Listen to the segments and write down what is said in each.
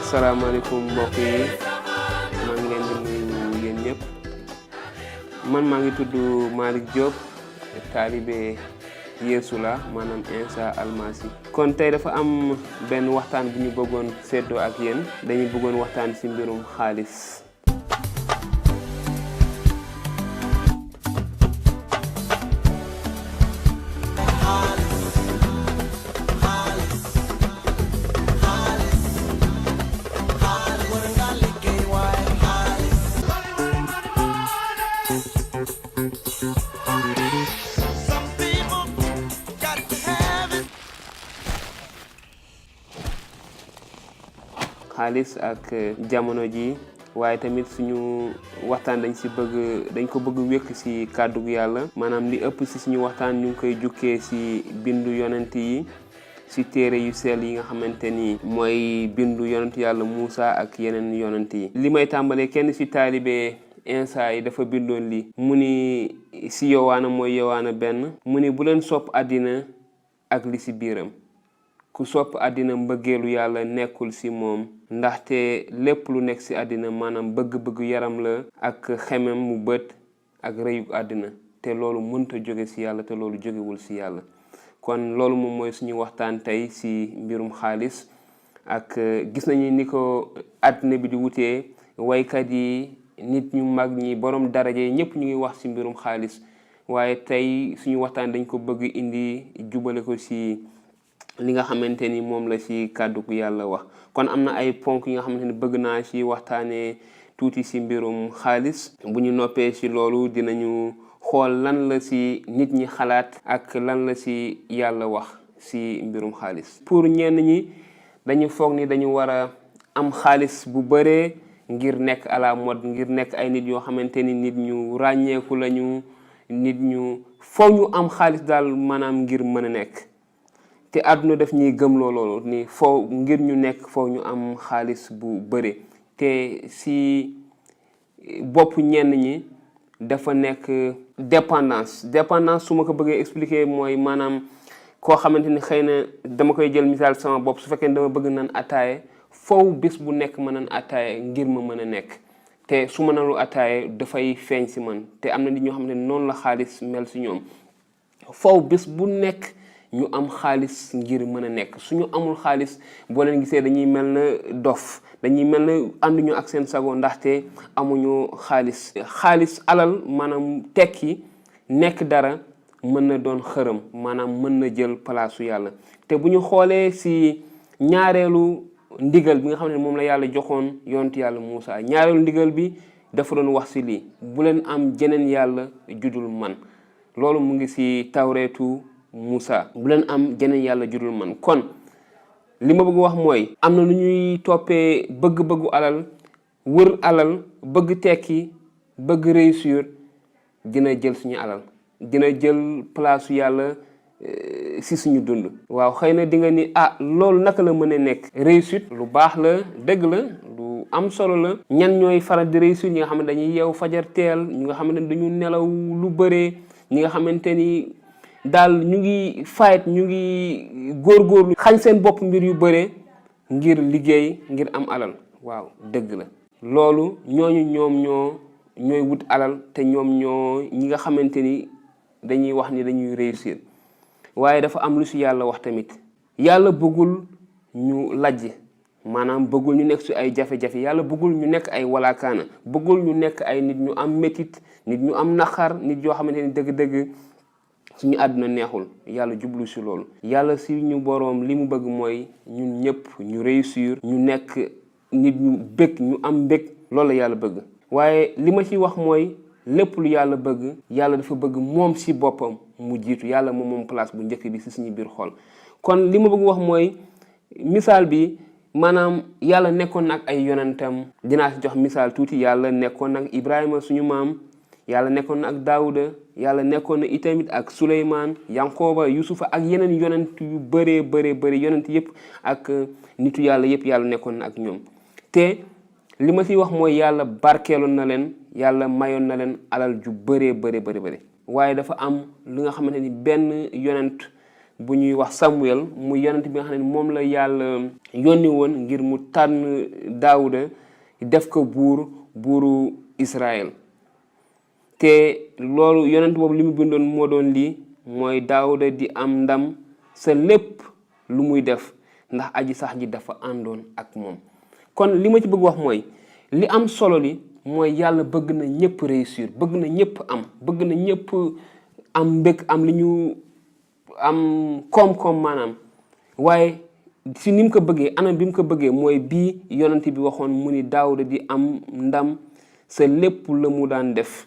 asalaamaaleykum mbokk yi maa ngi leen di nuyu yéen ñëpp man maa ngi tudd Malick Diop taalibe Yeesu la maanaam Insa Almasi kon tey dafa am benn waxtaan bu ñu bëggoon seddoo ak yéen dañuy bëggoon waxtaan ci mbirum xaalis. xaalis ak jamono ji waaye tamit suñu waxtaan dañ ko bëgg wékk ci kàddu yàlla maanaam li ëpp ci suñu waxtaan ñu ngi koy jukkee ci bindu yonent yi ci téere yu sell yi nga xamante ni mooy bindu yonent yàlla Muusa ak yeneen yonent yi. li may tàmbalee kenn ci taalibe Insa yi dafa bindoon li mu ni ci Yowaana mooy Yowaana 1 mu ni bu leen sopp àddina ak li ci biiram ku sopp àddina mbëggeelu yàlla nekkul ci moom ndaxte lépp lu nekk ci àddina maanaam bëgg-bëgg yaram la ak xemem mu bët ak rëyug àddina te loolu mënta jóge ci yàlla te loolu jógewul ci yàlla. kon loolu moom mooy suñu waxtaan tey ci mbirum xaalis ak gis nañu ni ko àddina bi di wutee waykat yi nit ñu mag ñi borom daraja yi ñëpp ñu ngi wax ci mbirum xaalis waaye tey suñu waxtaan dañ ko bëgg indi jubale ko ci li nga xamante ni moom la ci kàddu gu yàlla wax. kon am na ay ponk yi nga xamante ni bëgg naa ci waxtaanee tuuti ci mbirum xaalis bu ñu noppee ci loolu dinañu xool lan la ci nit ñi xalaat ak lan la ci yàlla wax ci mbirum xaalis. pour ñenn ñi dañu foog ni dañu war a am xaalis bu bëree ngir nekk à la mode ngir nekk ay nit yoo xamante ni nit ñu ràññeeku lañu nit ñu foog ñu am xaalis daal maanaam ngir mën a nekk. te àdduna daf ñuy gëm loolu ni foo ngir ñu nekk foo ñu am xaalis bu bëre te ci bopp ñenn ñi dafa nekk dépendance su ma ko bëggee expliquer mooy maanaam koo xamante ni xëy na dama koy jël misaal sama bopp su fekkee dama bëgg naan attaaye foofu bés bu nekk ma naan attaaye ngir ma mën a nekk te su ma naanul attaaye dafay feeñ ci man te am na nit ñoo xamante ni noonu la xaalis mel ci ñoom foofu bés bu nekk ñu am xaalis ngir mën a nekk suñu amul xaalis boo leen gisee dañuy mel na dof dañuy mel na ànduñu ak seen sago ndaxte amuñu xaalis alal maanaam tekki nekk dara mën na doon xërëm maanaam mën na jël palaasu yàlla. te bu ñu xoolee ci ñaareelu ndigal bi nga xam ne moom la yàlla joxoon yonent yàlla Muusa ñaareelu ndigal bi dafa doon wax ci lii bu leen am jeneen yàlla judul man loolu mu ngi ci tawreetu Muusa bu leen am jeneen yàlla judul man. kon li ma bëgg wax mooy am na lu ñuy toppee bëgg-bëggu alal wër alal bëgg tekki bëgg réussir dina jël suñu alal dina jël place yàlla ci suñu dund. waaw xëy na di nga ni loolu naka la mën a nekk. réussite lu baax la dëgg la lu am solo la. ñan ñooy faral di réussir ñi nga xam ne dañuy yeewu fajar teel ñi nga xamante ni dañu nelaw lu bëree ñi nga xamante ni daal ñu ngi fayet ñu ngi góorgóorlu xañ seen bopp mbir yu bare ngir liggéey ngir am alal. waaw dëgg la loolu ñooy wut alal te ñoom ñoo ñi nga xamante ni dañuy wax ni dañuy réussir waaye dafa am lu ci yàlla wax tamit yàlla bëggul ñu lajj maanaam bëggul ñu nekk ci ay jafe-jafe yàlla bëggul ñu nekk ay walaakaana bëggul ñu nekk ay nit ñu am métit nit ñu am naqar nit yoo xamante ni dëgg-dëgg suñu àdduna neexul yàlla jublu ci loolu. yàlla ci ñu boroom li mu bëgg mooy ñun ñëpp ñu réussir ñu nekk nit ñu bëgg ñu am bëgg loolu la yàlla bëgg. waaye li ma ci wax mooy lépp lu yàlla bëgg yàlla dafa bëgg moom ci boppam mu jiitu yàlla moom place bu njëkk bi ci suñu biir xol. kon li ma bëgg wax mooy misaal bi maanaam yàlla nekkoon na ak ay yonentam dinaa ci jox misaal tuuti. yàlla nekkoon na ak Ibrahima suñu maam yàlla nekkoon na ak Daawuda yàlla nekkoon na itamit ak Suleymaan Yankooba Yusufa ak yeneen yonent yu bëree yonent yëpp ak nitu yàlla yëpp yàlla nekkoon na ak ñoom. te li ma ci wax mooy yàlla barkeeloon na leen yàlla mayoon na leen alal ju bëree waaye dafa am li nga xamante ni benn yonent bu ñuy wax Samuel mu yonent bi nga xam ne moom la yàlla yónni woon ngir mu tànn Daawuda def ko buuru Israël. te loolu yonent boobu li mu bindoon moo doon lii mooy Daawuda di am ndam sa lépp lu muy def ndax aji sax ji dafa àndoon ak moom. kon li ma ci bëgg wax mooy li am solo li mooy yàlla bëgg na ñëpp réussir, bëgg na ñëpp bëgg na ñëpp am mbég, am li ñu am koom-koom maanaam. waaye si ni mu ko bëggee, anam bi mu ko bëggee mooy bii yonent bi waxoon mu ni Daawuda di am ndam sa lépp la mu daan def.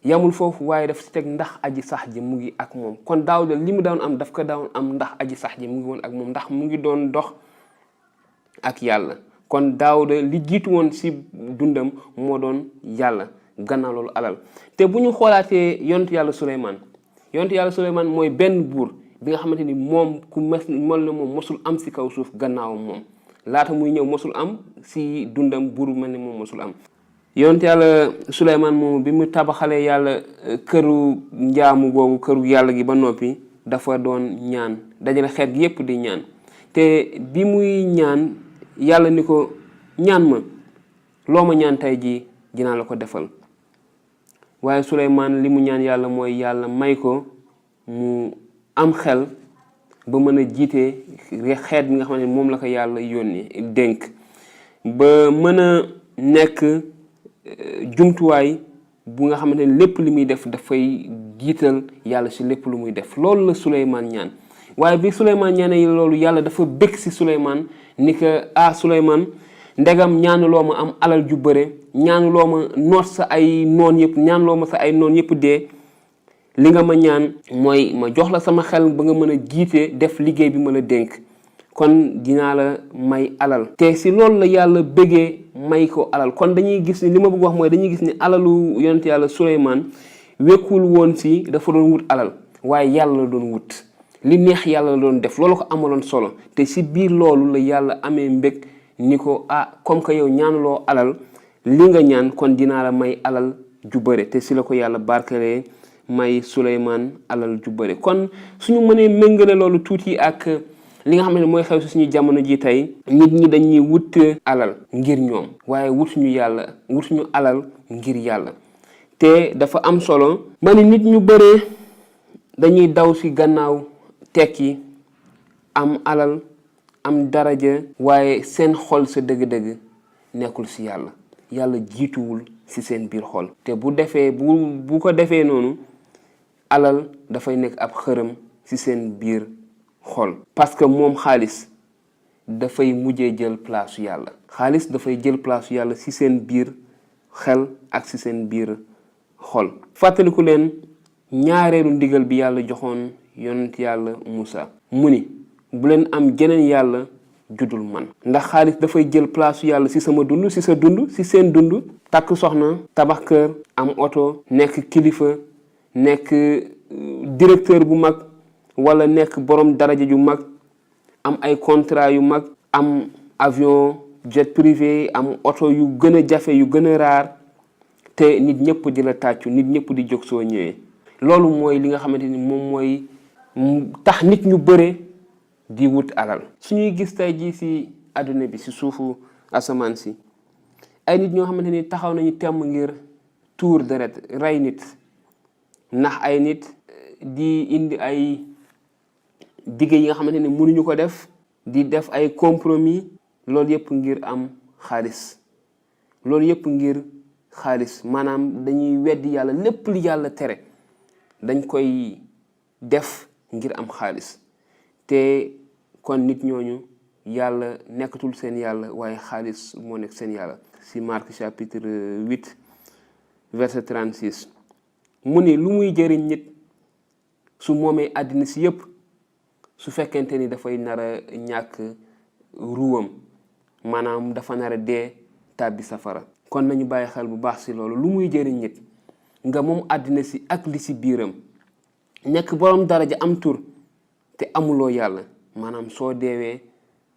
yamul foofu waaye daf si teg ndax aji sax ji mu ngi ak moom. kon Daawuda li mu daan am daf ko daan am ndax aji sax ji mu ngi woon ak moom, ndax mu ngi doon dox ak yàlla. kon Daawuda li jiitu woon si dundam moo doon yàlla, gannaaw loolu alal. te bu ñu xoolaatee yonent yàlla Suleymaan mooy benn buur bi nga xamante ni moom ku mel ne moom mosul am si kaw suuf gannaawam moom. laata muy ñëw mosul am si dundam buur mel ni moom mosul am. yonent yàlla Suleymaan moom bi mu tabaxalee yàlla këru njaamu googu, këru yàlla gi ba noppi, dafa doon ñaan, dajale xeet gi yépp di ñaan. te bi muy ñaan yàlla ni ko ñaan ma loo ma ñaan tey jii dinaa la ko defal. waaye Suleymaan li mu ñaan yàlla mooy yàlla may ko mu am xel ba mën a jiite xeet bi nga xam ne moom la ko yàlla yónni dénk, ba mën a nekk jumtuwaay bu nga xamante ne lépp li muy def dafay jiital yàlla si lépp lu muy def. loolu la Suleymaan ñaan. waaye bi Suleymaan ñaane loolu yàlla dafa bëgg si Suleymaan ni que Suleymaan ndegam ñaanuloo ma am alal ju bëre, ñaanuloo ma noot sa ay noon yëpp, ñaanuloo ma sa ay noon yëpp dee, li nga ma ñaan mooy ma jox la sama xel ba nga mën a jiite def liggéey bi ma la dénk. kon dinaa la may alal. te si loolu la yàlla bëggee may ko alal. kon dañuy gis ni li ma bëgg wax mooy dañuy gis ni alalu yonent yàlla Suleymaan wekkul woon si dafa doon wut alal, waaye yàlla la doon wut. li neex yàlla la doon def, loolu ko amaloon solo. te si biir loolu la yàlla amee mbég ni ko comme que yow ñaanuloo alal, li nga ñaan kon dinaa la may alal ju bëre. te si la ko yàlla barkelee may Suleymaan alal ju bëre. kon suñu mënee méngale loolu tuuti ak li nga xam ne mooy xew si suñu jamono ji tey, nit ñi dañuy wut alal ngir ñoom, waaye wutuñu alal ngir yàlla. te dafa am solo ma ni nit ñu bëree dañuy daw si gannaaw tekki, am alal, am daraja, waaye seen xol sa dëgg-dëgg nekkul si yàlla. yàlla jiituwul si seen biir xol. te bu ko defee noonu, alal dafay nekk ab xërëm si seen biir xol. parce que moom xaalis dafay mujjee jël place yàlla. xaalis dafay jël place yàlla si seen biir xel ak si seen biir xol. fàttaliku leen ñaareelu ndigal bi yàlla joxoon yonent yàlla Musa, mu ni bu leen am jeneen yàlla judul man. ndax xaalis dafay jël place yàlla si sama dund, si sa dund, si seen dund. takk soxna, tabax kër, am oto, nekk kilifa, nekk directeur bu mag, wala nekk borom daraja ju mag, am ay contrat yu mag, am avion jet privé, am oto yu gën a jafe, yu gën a raar, te nit ñëpp di la tàccu, nit ñëpp di jóg soo ñëwee. loolu mooy li nga xamante ni moom mooy tax nit ñu bëre di wut alal. suñuy gis tey jii si àdduna bi, si suufu asamaan si, ay nit ñoo xamante ni taxaw nañu temm ngir tuur deret, rey nit, ndax ay nit, di indi ay dige yi nga xamante ni mënuñu ko def, di def ay compromis. loolu yëpp ngir am xaalis. loolu yëpp ngir xaalis. maanaam dañuy weddi yàlla, lépp li yàlla tere dañ koy def ngir am xaalis. te kon nit ñooñu yàlla nekkatul seen yàlla, waaye xaalis moo nekk seen yàlla. si Marc chapitre 8 verset 36 mu ni lu muy jëriñ nit su moomee àddina si yëpp, su fekkente ni dafay nar a ñàkk ruwam, maanaam dafa nar a dee tàbbi safara. kon nañu bàyyi xel bu baax si loolu. lu muy jëriñ nit nga moom àddina si ak li si biiram, nekk borom daraja, am tur, te amuloo yàlla, maanaam soo deewee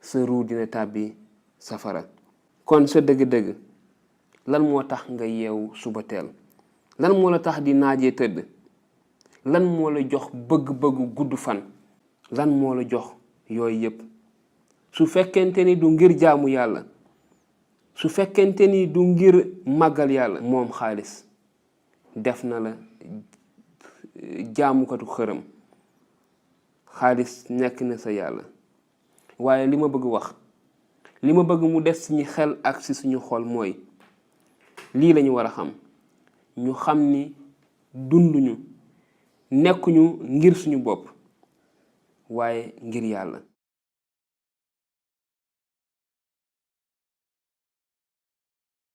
sa ruu dina tàbbi safara. kon sa dëgg-dëgg lan moo tax nga yeewu suba teel? lan moo la tax di naajee tëdd? lan moo la jox bëgg-bëggu gudd fan? lan moo la jox yooyu yépp su fekkente ni du ngir jaamu yàlla su fekkente ni du ngir màggal yàlla moom xaalis def na la jaamukatu xërëm xaalis nekk na sa yàlla waaye li ma bëgg wax li ma bëgg mu des suñu xel ak ci suñu xol mooy lii lañu war a xam ñu xam ni dunduñu nekkuñu ngir suñu bopp waaye ngir yàlla